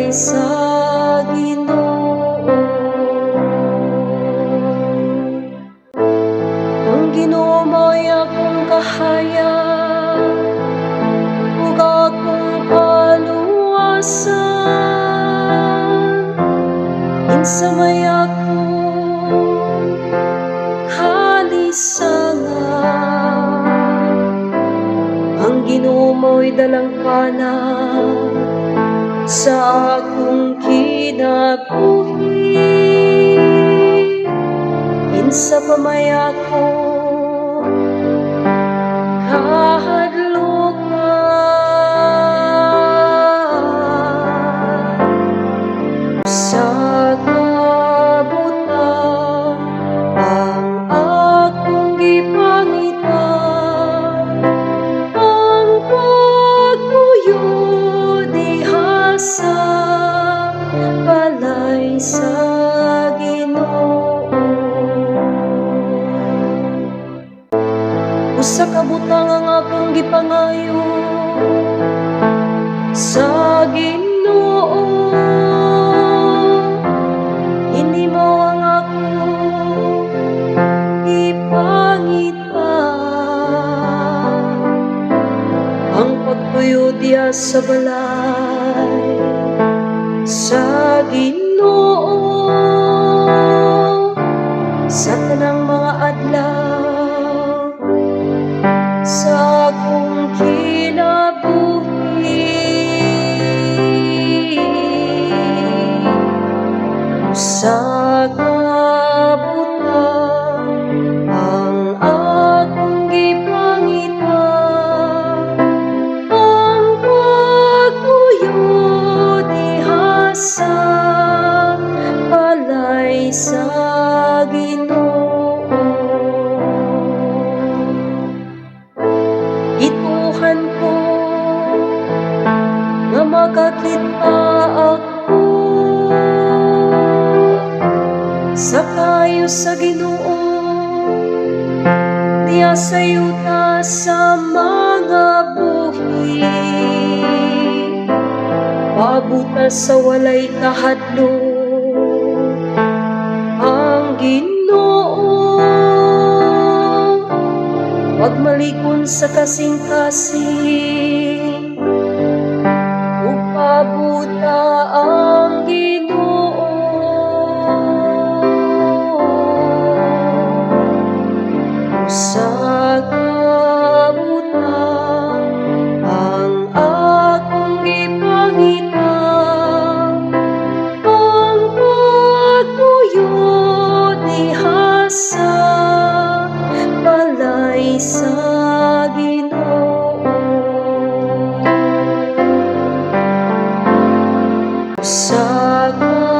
Balay sa Ginoo. Ang Ginoo mo'y akong kahayag ug akong kaluwasan. Kinsa may akong kalisangan? Ang Ginoo mo'y dalangpanan sa akong kinabuhi. Kinsa pa may akong kahadlukan? Usa ka butang ang akong gipangita, ang pagpuyo diha sa balay sa Ginoo. Usa ka butang ang akong gipangayo sa Ginoo, kini mao ang akong gipangita, ang pagpuyo diha sa balay sa Ginoo sa tanang mga adlaw sa akong kinabuhi. Usa ka butang ang akong gipangita, ang pagpuyo diha sa balay sa Ginoo. Gituohan ko nga makakita ako sa kaayo sa Ginoo diha sa yuta sa mga buhi. Pabuta sa walay kahadlok ang Ginoo, pagmalikon sa kasing-kasing ug pabuta ang Ginoo. Usa ka butang ang akong gipangita, ang pagpuyo diha sa balay sa Ginoo. Usa ka